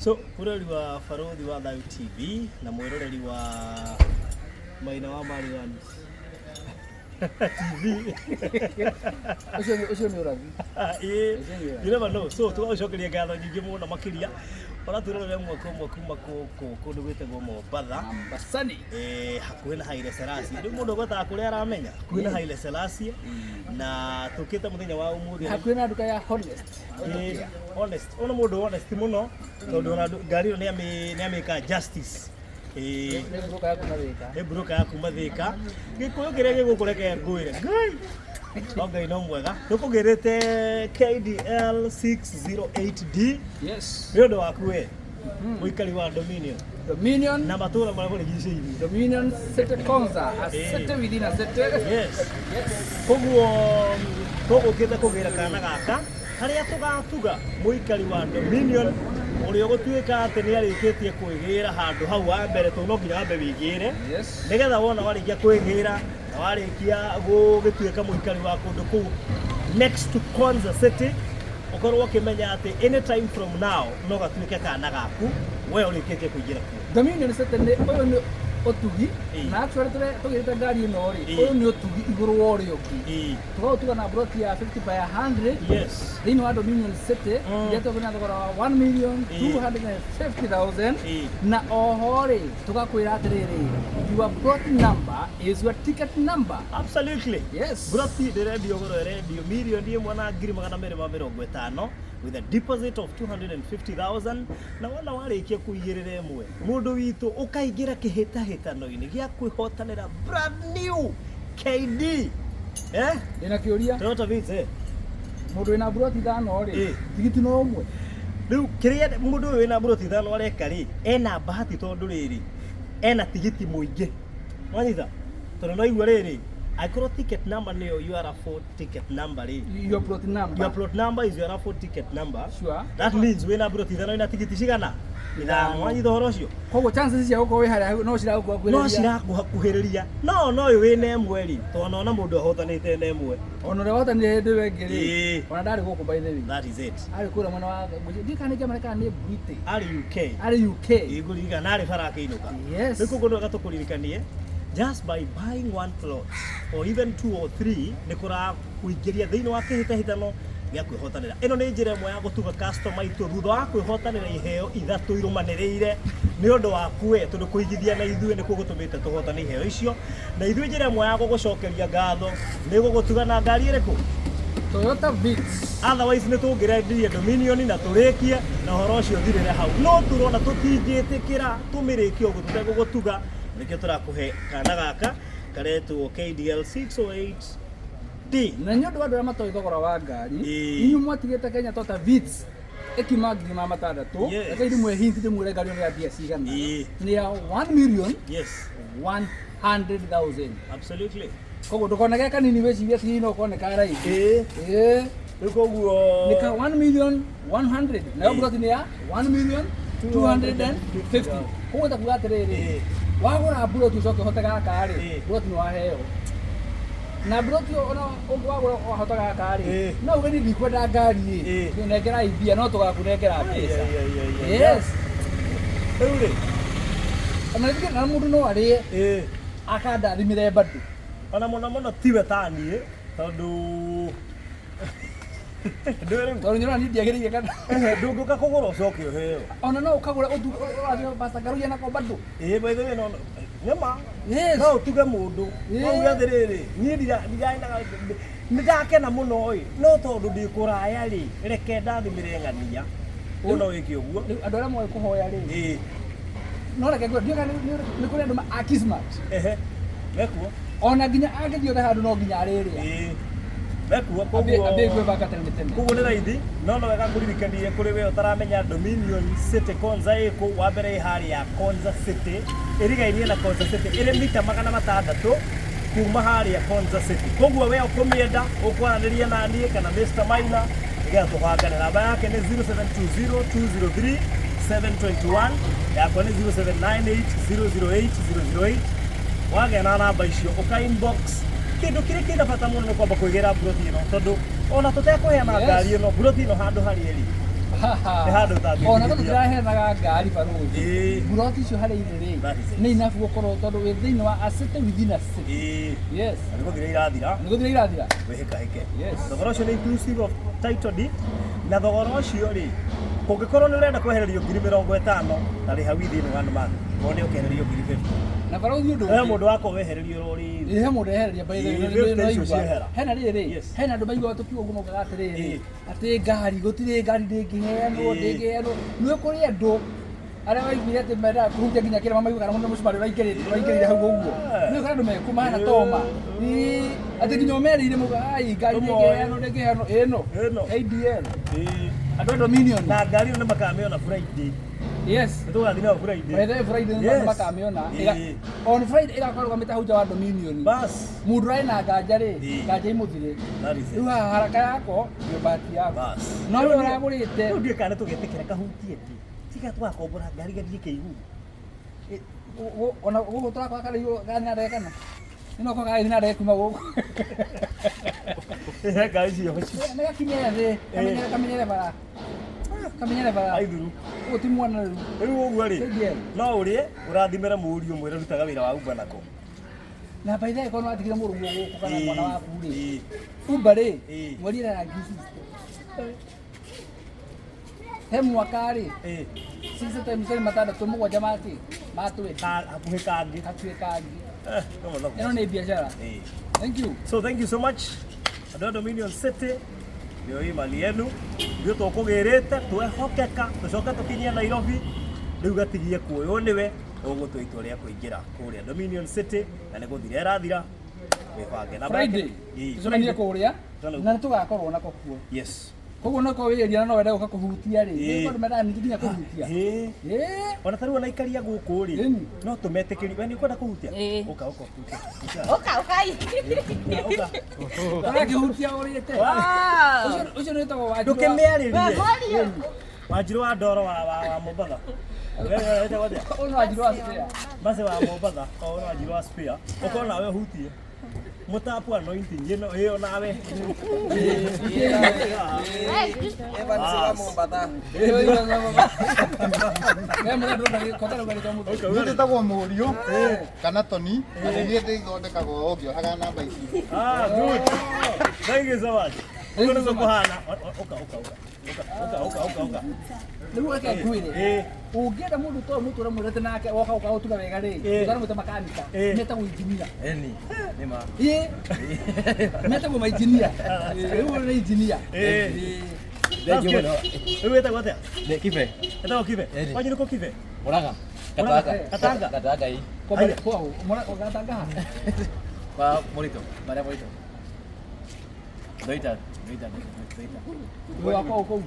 So mwĩroreri wa Barũthi wa Thayũ TV na mwĩroreri wa Maina wa Marian TV. Ũcio nĩ ũrathi. Ĩĩ, Ũcio nĩ ũrathi. you never know. So tũgagũcokeria ngatho nyingĩ mũno makĩria ũratwĩrorera ĩmwe kwa ĩmwe kuma gũkũ kũndũ gwĩtagwo Mombatha. Mombasani. Hakuhĩ na Haile Selassie. Rĩu mũndũ agwetaga kũrĩa aramenya, hakuhĩ na Haile Selassie, na tũkĩte mũthenya wa ũmũthĩ. Hakuhĩ na nduka ya Honest. Honest, ona mũndũ honest mũno, tondũ ona ngari ĩyo nĩ amĩka justice. Nĩ mburuka ya kuma Thĩka. Nĩ mburuka ya kuma Thĩka. Gĩkũyũ kĩrĩa gĩgũkũ, reke ngwĩre, Ngai, no Ngai no mwega. Tũkũgĩrĩte KDL 608D nĩ ũndũ waku we mũikari wa Dominion Dominion. Na matũũra marĩa marigicĩirie. Dominion City Konza, a city within a city. Koguo tũgũkĩte kũgĩra kana gaka harĩa tũgatuga mũikari wa Dominion ũrĩa ũgũtuĩka atĩ nĩ arĩkĩtie kwĩgĩra handũ hau wa mbere, tondũ no nginya wambe wĩgĩre, nĩgetha wona warĩkia kwĩgĩra na warĩkia gũgĩtuĩka mũikari wa kũndũ kũu next to Konza City, ũkorwo ũkĩmenya atĩ anytime from now no gatuĩke kana gaku we ũrĩkĩtie kũingĩra kuo. Dominion City nĩ ũyũ nĩ ũtugi. Na actually tũgĩrĩte ngari ĩno rĩ, ũyũ nĩ ũtugi igũrũ wa ũrĩa ũngĩ. Tũgaũtuga na broti ya 50 by 100 thĩinĩ wa Dominion City, iria tũgũrĩte na thogora wa 1 million 250,000. Na oho rĩ, tũgakwĩra atĩrĩrĩ, your plot number is your ticket number. Absolutely. Broti ndĩrendio goro, ĩrendio 1,250,000 with a deposit of 250,000. Na wona warĩkia kũigĩrĩra ĩmwe, mũndũ witũ, ũkaingĩra kĩhĩtahĩtano-inĩ gĩa kwĩhotanĩra brand new KD, eh? Ndĩna kĩũria. Toyota Vitz, eh? Mũndũ wĩna broti ithano rĩ, tigiti no ũmwe? Rĩu kĩrĩa mũndũ ũyũ wĩna broti ithano areka rĩ, ena bahati, tondũ rĩrĩ ena tigiti mũingĩ, wanyita? Tondũ no igua rĩrĩ, angĩkorwo ticket number nĩyo your raffle ticket number rĩ, Your plot number. Your plot number is your raffle ticket number. That means wĩna broti ithano, ina tigiti cigana? Ithano. Wanyita ũhoro ũcio? Koguo chances cia gũkorwo wĩ harĩa no ciragũkuhĩrĩria. No cirakũhakuhĩrĩria. No ũyũ wĩna ĩmwe rĩ, tondũ ona mũndũ ahotanĩte na ĩmwe. Ona ũrĩa wahotanire hĩndĩ ĩyo ĩngĩ rĩ, ona ndarĩ gũkũ, by the way. That is it. Arĩ kũrĩa mwena wa, ndiũĩ kana nĩ Germany kana nĩ Britain. Arĩ UK. Arĩ UK. Ngũririkana arĩ bara akĩinũka. Rĩu koguo nĩ wega tũkũririkanie, just by buying one plot or even two or three, nĩ kũrakũingĩria thĩinĩ wa kĩhĩtahĩtano gĩa kwĩhotanĩra. Ĩno nĩ njĩra ĩmwe ya gũtuga customer itũ thutha wa kwĩhotanĩra iheo ithatũ irũmanĩrĩire. Nĩ ũndũ waku we, tondũ kũigithia na ithuĩ nĩkuo gũtũmĩte tũhotane iheo icio, na ithuĩ njĩra ĩmwe ya gũgũcokeria ngatho nĩ gũgũtuga na ngari ĩrĩkũ? Toyota Vitz. Otherwise nĩ tũngĩrendirie Dominion na tũrĩkie na ũhoro ũcio ũthirĩre hau, no tũrona tũtingĩtĩkĩra tũmĩrĩkie ũguo tũtegũgũtuga. Nĩkĩo tũrakũhe kana gaka karetwo KDL 608D. Na nĩ ũndũ wa andũ arĩa matoĩ thogora wa ngari, inyuĩ mwatigĩte Kenya Toyota Vitz ĩkiuma 600,000. Reke ndĩmwe hint, ndĩmwĩre ngari ĩno nĩ ya mbia cigana. Nĩ ya 1 million 100,000. Koguo ndũkoneke kanini wĩcirie atĩ hihi no koneka raithi. Rĩu koguo Nĩ ka 1 million 100, nayo mburoti nĩ ya 1 million 250. Koguo ta kuga atĩrĩrĩ, wagũra mburoti ũcoke ũhote gaka rĩ, mburoti nĩ waheo, na mburoti ona wagũra wahota gaka rĩ, no uge ni ndikwenda ngari ĩ, nengera mbia, no tũgakũnengera mbeca. Ai, ai, ai, ai. Rĩu rĩ, Ona rĩngĩ na mũndũ no arĩe akandathimĩre bado. Ona mũno mũno tiwe ta niĩ, tondũ ndũĩ rĩu. Tondũ nyona niĩ ndiagĩrĩire kana? Ehe, ndũngĩũka kũgũra ũcoke ũheo. Ona no ũkagũra ũrathime Pastor Ngaruiya nako bado. Ĩĩ, by the way, no nĩma. No ũtuge mũndũ, no uge atĩrĩrĩ, niĩ ndiraendaga, nĩ ndakena mũno ĩ, no tondũ ndĩ kũraya rĩ, reke ndathimĩre ng'ania. Ũguo no wĩke ũguo. Rĩu andũ arĩa moĩ kũhoya rĩ, no reke ngwĩre, ndiũĩ kana nĩ kũrĩ andũ a Kismat. Ehe, mekuo. Ona nginya angĩthiĩ othe handũ no nginya arĩrĩa. Ĩĩ, mekuo koguo. Ambie gwĩbanga tene tene. Koguo nĩ raithi, no wega ngũririkanie kũrĩ we ũtaramenya Dominion City Konza ĩkũ. Wa mbere, ĩ harĩa Konza City, ĩrigainie na Konza City, ĩrĩ mita 600 kuma harĩa Konza City. Koguo we ũkũmĩenda, ũkwaranĩria na niĩ kana Mr Maina nĩgetha tũbangane. Namba yake nĩ 0720 203 721, yakwa nĩ 0798 008 008. Wagĩa na namba icio, ũka inbox. Kĩndũ kĩrĩa kĩna bata mũno nĩ kwamba kwĩgĩra mburoti ĩno, tondũ ona tũtekũheana ngari ĩno, mburoti ĩno handũ harĩa ĩrĩ Nĩ handũ ũtangĩtigithia. Ona tondũ tũraheanaga ngari barũthi, mburoti icio harĩa irĩ rĩ, That is it. nĩ enough gũkorwo tondũ wĩ thĩinĩ wa a city within a city. Yes. Na nĩ gũthira irathira. Nĩ gũthira irathira. Wĩhĩkahĩke. Yes. Thogora ũcio nĩ inclusive of title deed, na thogora ũcio rĩ, kũngĩkorwo nĩ ũrenda kwehererio 50,000, ta rĩha within one month, wone ũkĩehererio 50,000. Na barũthi ũndũ He ũngĩ. mũndũ wakwa wehererio rũrĩ. Ĩ, he mũndũ ehereria by the way, Ĩ, nĩ 50 icio waigua. ciehera. Hena rĩrĩ, hena andũ maiguaga tũkiuga ũguo maugaga atĩrĩrĩ, atĩ ngari gũtirĩ ngari ndĩngĩheanwo, ndĩngĩheanwo. Nĩ kũrĩ andũ arĩa maiguire atĩ mendaga kũhutia nginya kĩrĩma maiguaga kana mũndũ mũcumarĩ ũraingĩrĩire hau ũguo. Nĩ kũrĩ andũ mekũ mahana toma. Ĩ, atĩ nginya ũmerĩire mauga ai ngari Tũmoĩ. ndĩngĩheanwo, ndĩngĩheanwo. Ĩno. Ĩno. ADL. Andũ a Dominion. Na ngari ĩyo nĩ makamĩona Friday. Yes. Nĩ tũgathiĩ nayo Friday. By the way, Friday nĩ makamĩona. On Friday ĩgakorwo ĩrũgamĩte hau nja wa Dominion. Bas. Mũndũ ũrarĩ na nganja rĩ, nganja imũthire. That is it. Rĩu haha haraka yako ndio bahati yako. Bas. No we ũragũrĩte. Rĩu ndiũĩ kana nĩ tũgetĩkĩra kahutie ndĩ. Tiga tũgakombora ngari gathiĩ kĩigugu. Ona gũkũ tũrakora kana gathiĩ na ndege kana? Nĩ no gathiĩ na ndege kuma gũkũ. He ngari icio. Nĩ gakinye thĩ, kamenyere kamenyere bara. Kamenyere bara. Aithuru. Ũyũ ti mwana rĩu. Rĩu ũguo rĩ, KDL. no ũrĩe ũrathimĩre mũriũ mwĩre rutaga wĩra wa Uber nako. Na by the way, korwo nĩwatigire mũrũguo gũkũ kana mwana waku rĩ, Uber rĩ, mweri ĩrĩa 60,000. He mwaka rĩ, 60 times 6 7 mati ma 20. Hakuhĩ kangĩ. Hakuhĩ kangĩ. No mathabu. Ĩno nĩ biacara. Thank you. So thank you so much. Andũ a Dominion City, nĩyo ĩ mali yenu. Ithuĩ tũkũgĩrĩte, twehokeka, tũcoke tũkinyie Nairobi. Rĩu gatigie kuoywo nĩwe, ũgũtua itua rĩa kũingĩra kũrĩa Dominion City, na nĩ gũthira ĩrathira. Wĩbange. Namba yake- Friday. Ĩĩ. Tũcemanie kũrĩa na nĩ tũgakorwo nako kuo. Yes. Koguo no korwo wĩ area na no wende gũka kũhutia rĩ, nĩ tondũ mendaga ningĩ nginya kũhutia. Ona ta rĩu ona aikaria gũkũ rĩ, no tũmetĩkĩrie. We nĩ ũkwenda kũhutia? Ũka, ũka, ũka. Ũka, ũkai. Ũka. Ũrakĩhutia ũrĩte. Wow. Ũcio nĩ wĩtagwo Wanjirũ. Ndũkĩmĩarĩrie. Mwario. Wanjirũ wa Ndoro wa Mombatha. We wetagwo atĩa? Ũyũ nĩ Wanjirũ wa Spare. Basi wa Mombatha, o ũyũ nĩ Wanjirũ wa Spare. Ũkorwo nawe ũhutie. Mũtapu anointing ĩno ĩyo nawe. Evans wa Mombatha. Niĩ njĩtagwo Mũriũ kana Toni, na nĩ niĩ ndĩthondekagwo ngĩohaga namba ici. Ah, good. Thank you so much. Ũguo nĩguo kũhana. Ũka, ũka, ũka. Ũka, ũka, ũka, ũka. Rĩu reke ngwĩre, ũngĩenda mũndũ ta ũyũ mũtũre mwendete nake woka ũkaũtuga wega rĩ, ũtaramwĩta makanika, metagwo engineer. Eni. Nĩ ma. Ĩ, metagwo mainjinia. Rĩu ũyũ nĩ engineer. That's good. Rĩu wĩtagwo atĩa? Nĩ Kibe. Wĩtagwo Kibe? Wanyu nĩ kũ Kibe? Mũraga. Katanga. Katanga. Katanga ĩ. Kwa kwao, Gatanga ha? Kwa Morito. Maria Morito. Doita, Doita, Doita. Wĩ wa kwaũ kũu?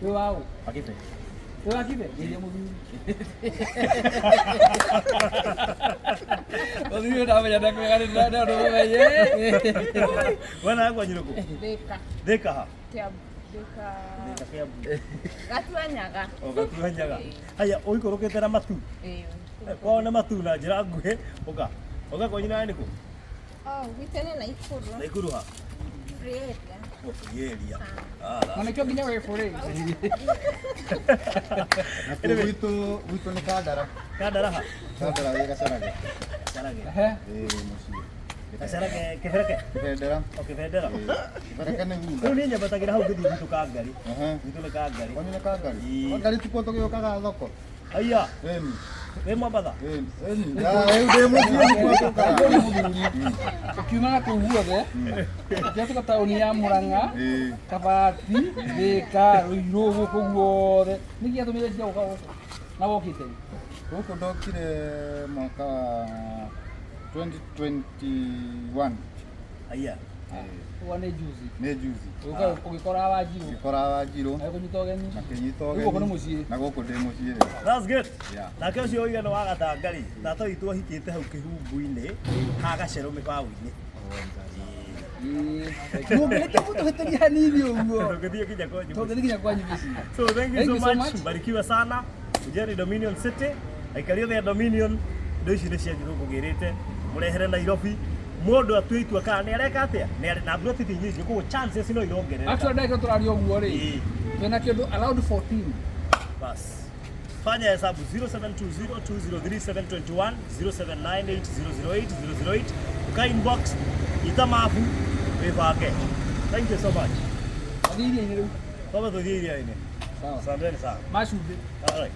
Wĩ wa ũ? Wa Kibe. Wĩ wa Kibe? Geria mũthuri. Mũthuri ndamenya ndakwega nĩ ũndũ mũmenye. We nawe kwanyu nĩ kũ? Thika. Thika ha? Kiambu. Thika. Thika Kiambu. Gatuanyaga. O Gatuanyaga. Haya, ũikũrũkĩte na matu. Ĩĩ. Kwao nĩ matu na njĩra nguhĩ. Ũka. Ũka kwanyu nawe nĩ kũ? Oh, gwitũ nĩ Naikuru. Naikuru ha? Free area. Oh, free area. Ah, Na nĩkĩo nginya wĩ bũrĩ. Nakuo gwitũ nĩ Kandara. Kandara ha? Kandara wĩ Gacarage. Gacarage. Ĩĩ mũciĩ. Gacarage Kĩbereke? Kĩbendera. O Kĩbendera. Kĩbereke nĩ thutha. Rĩu niĩ nyambatagĩra hau ngĩthiĩ gwitũ Kangari. Gwitũ nĩ Kangari. Kwanyu nĩ Kangari? Kangari tikuo tũgĩũkaga thoko? Aya. Ĩni. Wĩ Mombatha? Ĩni. Ĩni. Ah, rĩu ndĩ mũciĩ nĩkuo tũkaga. Ũkiuma na kũu guothe, ũkĩhetũka taũni ya Murang'a, Kabati, Thika, Ruiru, gũkũ guothe. Nĩkĩ gĩatũmire njie gũka gũkũ? Na wokĩte rĩ? Gũkũ ndokire mwaka wa 2021. Aya. Ũguo nĩ juzi. Nĩ juzi. Ũgĩkora Wanjirũ. Ngĩkora Wanjirũ. Agĩkũnyita ũgeni. Akĩnyita Rĩu ũgeni. gũkũ nĩ mũciĩ. Na gũkũ ndĩ mũciĩ rĩu. That's good. Yeah. Nake ũcio ũiga nĩ wa Gatanga rĩ, tata witũ ahikĩte hau kĩhumbu-inĩ ha gacerũ mĩbaũ-inĩ. Mũngĩhĩtia mũtũhĩtĩrie hanini ũguo. Tũngĩthiĩ nginya kwanyu. Tũngĩthiĩ nginya kwanyu mũciĩ. So thank you so much. Mbarikiwe sana. Ujeni Dominion City. Aikari othe a Dominion, indo ici nĩ cianyu tũkũgĩrĩte. Mũrehere Nairobi. Mũndũ atue itua kana nĩ areka atĩa? Nĩ arĩ na mburoti ti nyingĩ, koguo chances no irongerereka. Actually ndagĩka tũraria ũguo rĩ, Twĩna kĩndũ around 14. Bas. Fanya hesabu 0720203721 0798008008 uka inbox ita mabu wibange. Thank you so much. Athiĩ iria-inĩ rĩu. Twambe tuthiĩ iria-inĩ. Sawa. Asanteni sana. Macumbĩ. All right.